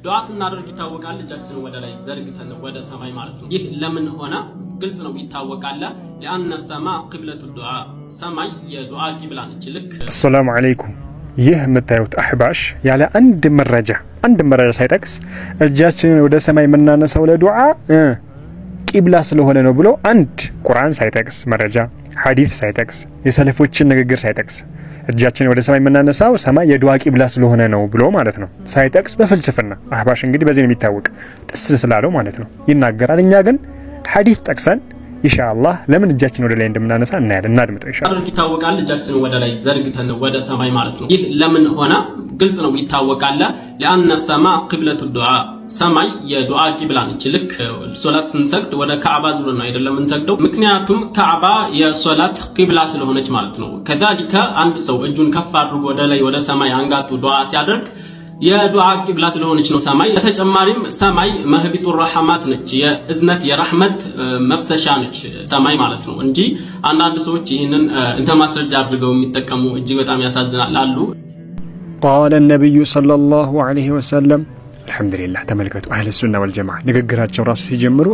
ዱዓ ስናደርግ ይታወቃል፣ እጃችንን ወደ ላይ ዘርግተን ወደ ሰማይ ማለት ነው። ይህ ለምን ሆነ? ግልጽ ነው፣ ይታወቃል። لأن السماء قبلة الدعاء፣ ሰማይ የዱዓ ቂብላ ነች። ልክ السلام عليكم። ይህ የምታዩት አሕባሽ ያለ አንድ መረጃ ሳይጠቅስ እጃችንን ወደ ሰማይ የምናነሳው ለዱዓ ቂብላ ስለሆነ ነው ብሎ አንድ ቁርአን ሳይጠቅስ፣ መረጃ ሐዲስ ሳይጠቅስ፣ የሰለፎችን ንግግር ሳይጠቅስ፣ እጃችንን ወደ ሰማይ የምናነሳው ሰማይ የዱዓ ቂብላ ስለሆነ ነው ብሎ ማለት ነው ሳይጠቅስ በፍልስፍና። አሕባሽ እንግዲህ በዚህ ነው የሚታወቅ፣ ደስ ስላለው ማለት ነው ይናገራል። እኛ ግን ሐዲስ ጠቅሰን ኢንሻአላህ ለምን እጃችን ወደ ላይ እንደምናነሳ እናያለን። እናድምጠው ኢንሻአላህ። ይታወቃል፣ እጃችንን ወደ ላይ ዘርግተን ወደ ሰማይ ማለት ነው። ይህ ለምን ሆነ? ግልጽ ነው፣ ይታወቃል። لأن السماء قبلة الدعاء፣ ሰማይ የዱዓ ቂብላ ነች። ልክ ሶላት ስንሰግድ ወደ ካዕባ ዙረን ነው አይደለም የምንሰግደው? ምክንያቱም ካዕባ የሶላት ቂብላ ስለሆነች ማለት ነው። كذلك አንድ ሰው እጁን ከፍ አድርጎ ወደ ላይ ወደ ሰማይ አንጋጦ ዱዓ ሲያደርግ የዱዓ ቂብላ ስለሆነች ነው ሰማይ። በተጨማሪም ሰማይ مهبط الرحمات ነች፣ የእዝነት የረሕመት መፍሰሻ ነች ሰማይ ማለት ነው እንጂ አንዳንድ ሰዎች ይህንን እንደ ማስረጃ አድርገው የሚጠቀሙ እጅግ በጣም ያሳዝናል አሉ። قال النبي صلى الله عليه وسلم። الحمد لله። ተመልከቱ፣ أهل السنة والجماعة ንግግራቸው ራሱ ሲጀምሩ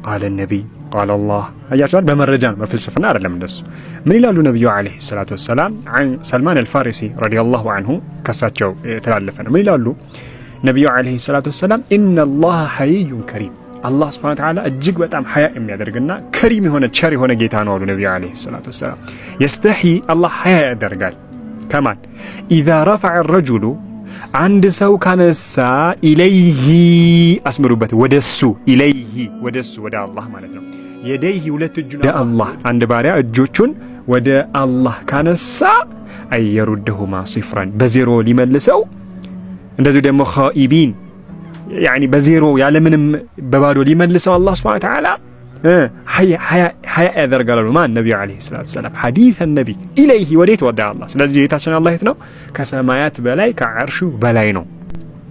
قال النبي، قال الله አያቸዋል። በመረጃ ነው፣ በፍልስፍና አይደለም። እንደሱ ምን ይላሉ ነቢዩ عليه الصلاة والسلام? عن سلمان الفارسي رضي الله عنه ከሳቸው የተላለፈ ነው። ምን ይላሉ ነቢዩ عليه الصلاة والسلام? إن الله حيي كريم፣ አላህ سبحانه وتعالى እጅግ በጣም ሀያ የሚያደርግና كريم የሆነ ቸር የሆነ ጌታ ነው አሉ ነቢዩ عليه الصلاة والسلام። يستحيي፣ አላህ ሀያ ያደርጋል ከማን? إذا رفع الرجل፣ አንድ ሰው ካነሳ፣ إليه፣ አስምሩበት፣ ወደሱ፣ إليه ወደሱ ወደ አላህ ማለት ነው። يديه ሁለት እጁን ወደ አላህ፣ አንድ ባሪያ እጆቹን ወደ አላህ ካነሳ أن يردهما صفرا በዜሮ ሊመልሰው፣ እንደዚሁ ደግሞ خائبين يعني በዜሮ ያለምንም በባዶ ሊመልሰው አላህ سبحانه وتعالى ሀያ ያደርጋል አሉ። ማን? ነቢዩ عليه الصلاة والسلام። حديث النبي إليه ወዴት? ወደ አላህ። ስለዚህ ጌታችን አላህ የት ነው? ከሰማያት በላይ ከዓርሹ በላይ ነው።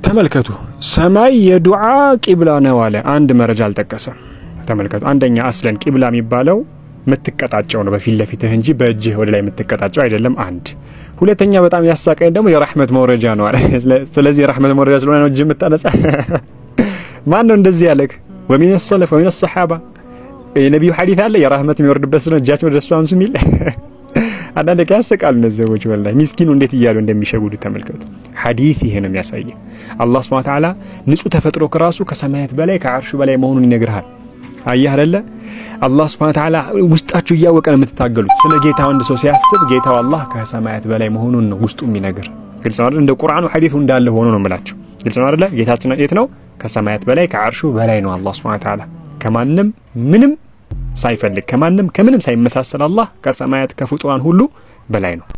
ተመልከቱ፣ ሰማይ የዱዓ ቂብላ ነው አለ። አንድ መረጃ አልጠቀሰም። ተመልከቱ፣ አንደኛ أصلا ቂብላ የሚባለው የምትቀጣጨው ነው በፊት ለፊትህ እንጂ በእጅህ ወደ ላይ የምትቀጣጨው አይደለም። አንድ ሁለተኛ፣ በጣም ያሳቀኝ ደግሞ የረሕመት መውረጃ ነው አለ። ስለዚህ የረሕመት መውረጃ ስለሆነ ነው እጅ የምታነጻ። ማን ነው እንደዚህ ያለክ? ومن السلف ومن الصحابة የነቢዩ ሐዲስ አለ የረሕመት የሚወርድበት ስለሆነ እጃችን ወደ እሱ አንሱ የሚል? አንዳንድ ያስቃሉ እነዚህ ሰዎች والله፣ ሚስኪኑ እንዴት እያሉ እንደሚሸውዱ ተመልከቱ። ሐዲስ ይሄ ነው የሚያሳየ። አላህ سبحانه وتعالى ንጹህ ተፈጥሮ ከራሱ ከሰማያት በላይ ከዓርሹ በላይ መሆኑን ይነግርሃል። አየህ አይደለ? አላህ سبحانه وتعالى ውስጣችሁ እያወቀ ነው የምትታገሉት። ስለ ጌታው አንድ ሰው ሲያስብ ጌታው አላህ ከሰማያት በላይ መሆኑን ነው ውስጡ የሚነግር። ግልጽ ነው አይደል? እንደ ቁርአኑ ሐዲሱ እንዳለ ሆኖ ነው የምላችሁ። ግልጽ ነው አይደለ? ጌታችን የት ነው? ከሰማያት በላይ ከዓርሹ በላይ ነው አላህ سبحانه وتعالى። ከማንም ምንም ሳይፈልግ፣ ከማንም ከምንም ሳይመሳሰል አላህ ከሰማያት ከፍጡራን ሁሉ በላይ ነው።